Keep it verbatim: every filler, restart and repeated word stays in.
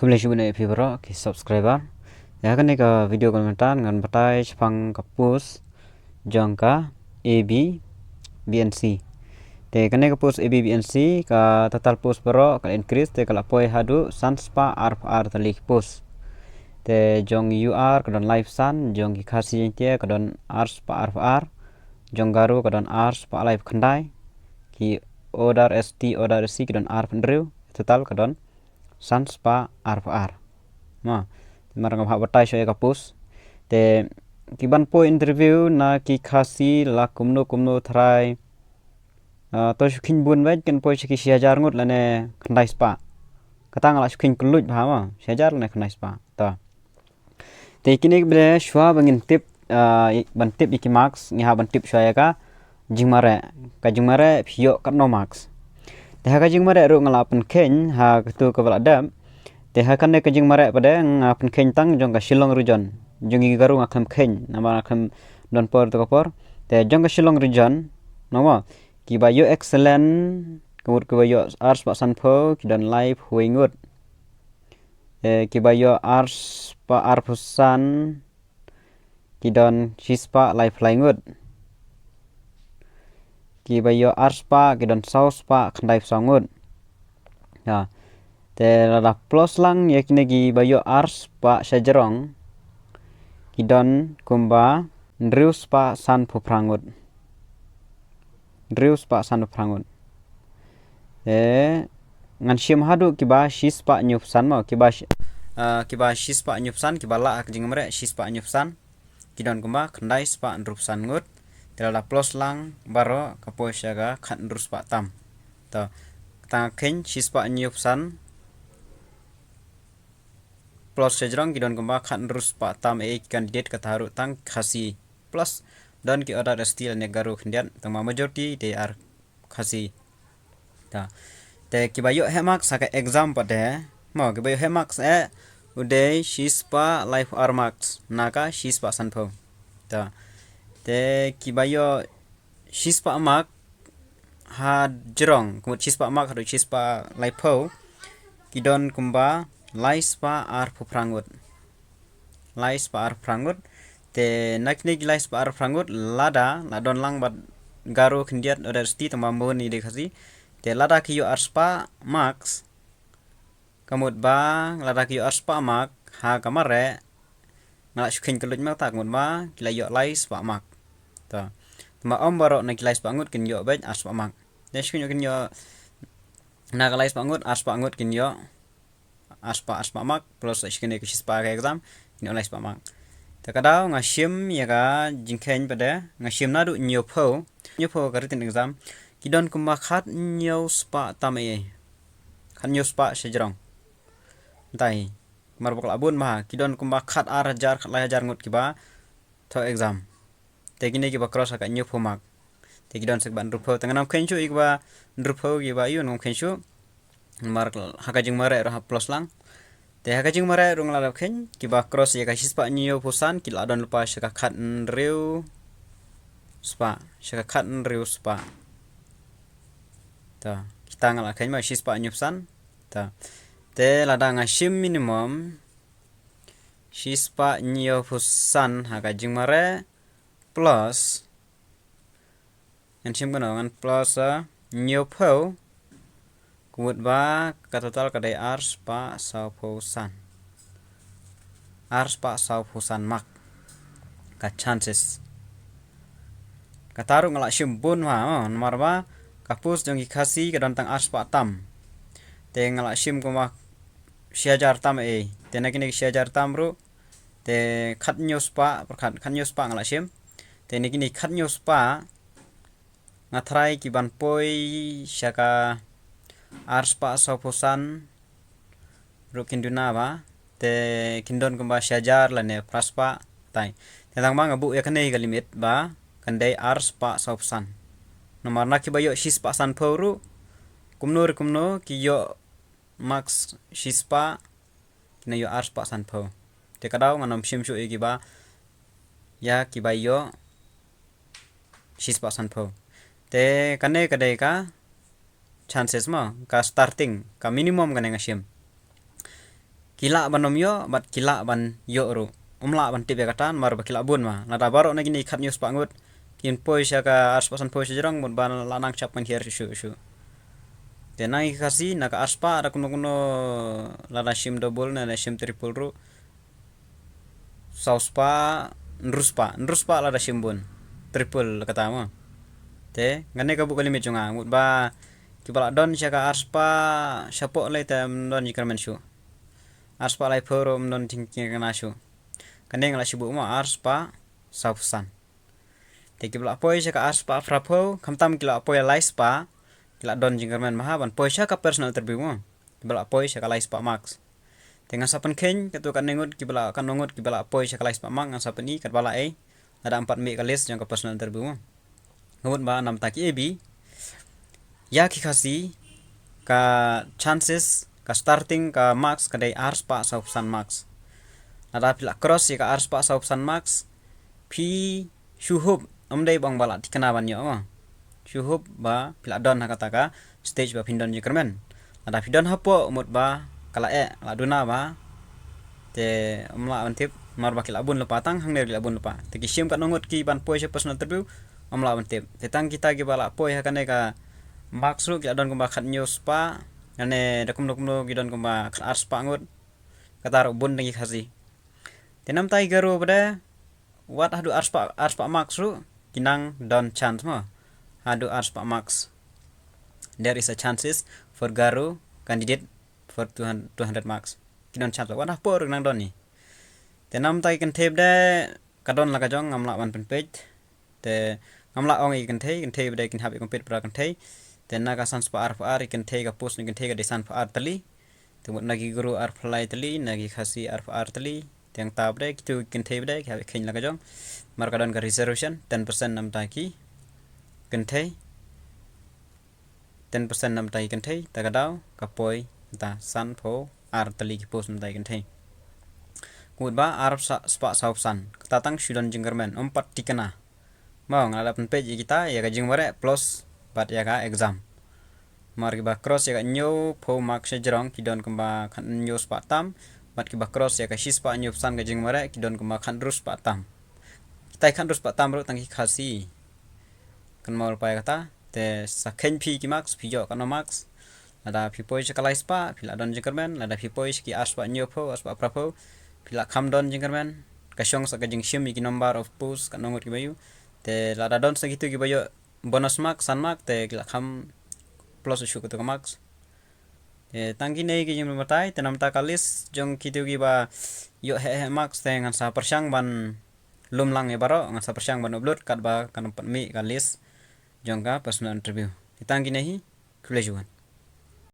Khublei shibun ïa phi baroh ki subscriber. Ïa kane ka video kaba mynta ngan batai shaphang ka post jong ka A B B N C. Te kane ka post A B B N C ka total post baroh ka increase te ka la poi haduh san spah arphew ar tylli ki post. Te jong U R ka don laiphew san, jong ki Khasi Jaiñtia ka don ar spah arphew ar, jong Garo ka don ar spah laiphew khyndai, ki Odar S T, Odar S C ki don arphew hynriew, total ka don san spah arphew ar. Ma, te mar nga hap batai shuwa ïa ka post. Te ki ban poi interview na ki Khasi la kumno kumno tharai. Ah, to shu kheiñ bun bad kin poi sha ki shi hajar ngut lane khyndai spah. Kata nga la shu kheiñ kylluid bha ma, shi hajar lane khyndai spah. To. Te kine ki ba shuwa ba ngin tip, ah, ban tip ïa ki marks, ngi hap ban tip shuwa ïa ka jingmareh. Ka jingmareh phi ïoh katno marks. Te ha ka jingmareh ruh nga la pynkheiñ ha katu kaba la dep. Te ha kane ka jingmareh pat de nga pynkheiñ tang jong ka Shillong region. Jong ki Garo nga khlem kheiñ, namar nga khlem don por tu ka por. Te jong ka Shillong region, namo, kiba ïoh excellent, ka mut kiba ïoh ar spah sanphew, ki don laiphew wei ngut. Eh, kiba ïoh ar spah arphew san, ki don shi spah laiphew lai ngut. Kiba ïoh ar spah, ki don saw spah khyndaiphew saw ngut. Ya. Te lada plus lang ïa kine kiba ïoh ar spah shajrong, ki don kumba hynriew spah sanphew phra ngut. Hynriew spah sanphew phra ngut. Eh, ngan shim haduh kiba shi spah hynñiewphew san mo, kiba shi, ah, kiba shi spah hynñiewphew san, kiba lah ha ka jingmareh shi spah hynñiewphew san. Ki don kumba khyndai spah hynriewphew san ngut. Te lada plus lang baroh ka poi sha ka khathynriew spah tam. To, tang kheiñ shi spah hynñiewphew san plus shajrong ki don kumba khathynriew spah tam, eh, ki candidate kata ruh tang Khasi. Plus don ki Odar S T lane Garo khyndiat, tang ma majority dei ar Khasi. Ta. Te kiba ïoh heh marks ha ka exam pat de, mo, kiba ïoh heh marks eh u dei shi spah laiphew ar marks na ka shi spah sanphew. Ta. Te kiba ïoh shi spah mark hajrong, ka mut shi spah mark haduh shi spah laiphew, ki don kumba lai spah arphew phra ngut. Lai spah arphew phra ngut. Te na kine ki lai spah arphew phra ngut, lada la don lang bad Garo khyndiat, Odar S T, tang ba bun i dei Khasi. Te lada ki ïoh ar spah marks, ka mut ba lada ki ïoh ar spah mark ha ka mareh, nga la shu kheiñ kylluid mark ta, ka mut ba ki la ïoh lai spah mark. Ta. Tang ba ym baroh na ki lai spah ngut kin ïoh beit ar spah mark. Te shu kheiñ kin ïoh na ka lai spah ngut, ar spah ngut kin ïoh ar spah, ar spah mark, plus shi kine ki shi spah ka exam, kin ïoh lai spah mark. Te ka daw nga shim ïa ka jingkheiñ pat de, nga shim naduh hynñiewphew, hynñiewphew ka written exam, ki don kumba khathynñiew spah tam eh. Khathynñiew spah shajrong. Ntai, mar ba ka la bun bha, ki don kumba khatar hajar, khatlai hajar ngut kiba thoh exam. Te kine kiba cross ha ka hynñiewphew mark. Te ki don sa kiba hynriewphew, te ngan ym kheiñ shuh ïa kiba hynriewphew kiba ïoh, ngan ym kheiñ shuh. Mar ha ka jingmareh ruh ha plus lang. Te ha ka jingmareh ruh nga la dep kheiñ, kiba cross ïa ka shi spah hynñiewphew san, ki la don lypa sha ka khathynriew spah, sha ka khathynriew spah. Ta, kita nga la kheiñ ma shi spah hynñiewphew san. Ta. Te lada nga shim minimum shi spah hynñiewphew san ha ka jingmareh plus, ngan shim kano, ngan plus, ah, hynñiewphew, ka mut ba ka total ka dei ar spah sawphew san. Ar spah sawphew san mark ka chances. Kata ruh nga la shim bun bha, oh, namar ba ka post jong ki Khasi ka don tang ar spah tam. Te nga la shim kumba shi hajar tam eh. Te na kine shi hajar tam ruh, te khathynñiew spah, pyrkhat, khathynñiew spah nga la shim. Te na kine khathynñiew spah, nga tharai ki ban poi sha ka ar spah sawphew san ruh kin duna bha, te kin don kumba shi hajar lane phra spah, tai. Te tang ba nga buh ïa kane ka limit ba kan dei ar spah sawphew san. Namar na kiba ïoh shi spah sanphew ruh, kumno re kumno ki ïoh marks shi spah, kin ïoh ar spah sanphew. Te ka daw ngan ym shim shuh ïa kiba, ïa kiba ïoh shi spah sanphew. Te kane ka dei ka chances mo, ka starting, ka minimum kane nga shim. Ki lah ban ym ïoh, bad ki lah ban ïoh ruh. Ym lah ban tip ïa kata, namar ba ki lah bun ma. Lada baroh na kine ki khathynñiew spah ngut kin poi sha ka arspah sanphew sha jrong, mut ba la nang shapngen hiar shuh shuh. Te na ngi ki Khasi, na ka arspah, da kumno kumno, lada shim double ne, lada shim triple ruh. Saw spah, hynriew spah, hynriew spah lada shim bun. Triple kata mo. Te, kane ka buh ka limit jong nga, mut ba kiba la don sha ka arspah shapoh lei te ym don jingkyrmen shuh. Arspah laiphew ruh ym don jingkyrmen shuh. Kane nga la shu buh mo arspah sawphew san. Te kiba la poi sha ka arspah phraphew, khamtam ki la poi lai spah, ki la don jingkyrmen bha ban poi sha ka personal interview mo. Kiba la poi sha ka lai spah marks. Te ngan sa pynkheiñ katto katne ngut kiba la, katno ngut kiba la poi sha ka lai spah marks, ngan sa pyni katba la ei. Lada ym pat mih ka list jong ka personal interview mo. Nga mut ba namta ki A B, ïa ki Khasi, ka chances, ka starting ka marks ka dei arspah sawphew san marks. Lada phi la cross ïa ka arspah sawphew san marks, phi shu hope, ym dei ba ong ba la thikna ban ïoh mo. Shu hope ba phi la don ha kata ka stage ba phin don jingkyrmen. Lada phi don hapoh, mut ba ka la eh, la duna bha. Te ym lah ban tip, namar ba ki la bun lypa, tang hangne ki la bun lypa. Te ki shim katno ngut ki ban poi sha personal interview, ym lah ban tip. Te tang kita kiba la poi ha kane ka marks ruh ki la don kumba khathynñiew spah, lane da kumno kumno ki don kumba khatar spah ngut. Kata ruh bun tang ki Khasi. Te namta ki Garo pat de, wat haduh arspah, arspah marks ruh ki nang don chance mo. Haduh arspah marks, there is a chances for Garo candidate for two hundred, two hundred marks. Ki don chance, wat hapoh ruh ki nang don hi. Te namta ki kynthei pat de, ka don la ka jong, ngam lah ban pynpeit. Te ngam lah ong ïa ki kynthei, kynthei pat de kin hap ïa compete para kynthei. Te na ka san spah arphew ar, ïa ki kynthei ka post na ki kynthei ka dei sanphew ar tylli. Te mut na ki Garo arphew lai tylli, na ki Khasi arphew ar tylli. Te hangta pat de, kito ki kynthei pat de ki hap ïa kheiñ la ka jong. Namar ka don ka reservation, ten percent namta ki kynthei. Ten percent namta ki kynthei, ta ka daw ka poi, ta sanphew ar tylli ki post namta ki kynthei. Kumba arspah sawphew san, kata tang shu don jingkyrmen, ym pat thikna. Mo, nga la pynpeit ïa kita, ïa ka jingmareh plus bad ïa ka exam. Namar kiba cross ïa ka hynñiewphew marks sha jrong ki don kumba khathynñiew spah tam, bad kiba cross ïa ka shispah hynñiewphew san ka jingmareh ki don kumba khathynriew spah tam. Kita khathynriew spah tam ruh tang ki Khasi. Kynmaw lypa ïa kata, te sa kheiñ phi ki marks, phi ïoh katno marks. Lada phi poi sha ka lai spah, phi la don jingkyrmen, lada phi poi sha ki arspah hynñiewphew, arspah phraphew, phi la kham don jingkyrmen. Ka shong sa ka jingshim ïa ki number of post, katno ngut kiba ïoh. Te lada don sa kito kiba ïoh bonus mark, san mark, te ki la kham plus shuh kato ka marks. Te tang kine ki jingbatai, te namta ka list jong kito kiba ïoh heh heh marks te ngan sa pyrshang ban lum lang ïa baroh, ngan sa pyrshang ban upload katba kan ym pat mih ka list jong ka personal interview. Te tang kine hi, khublei shibun.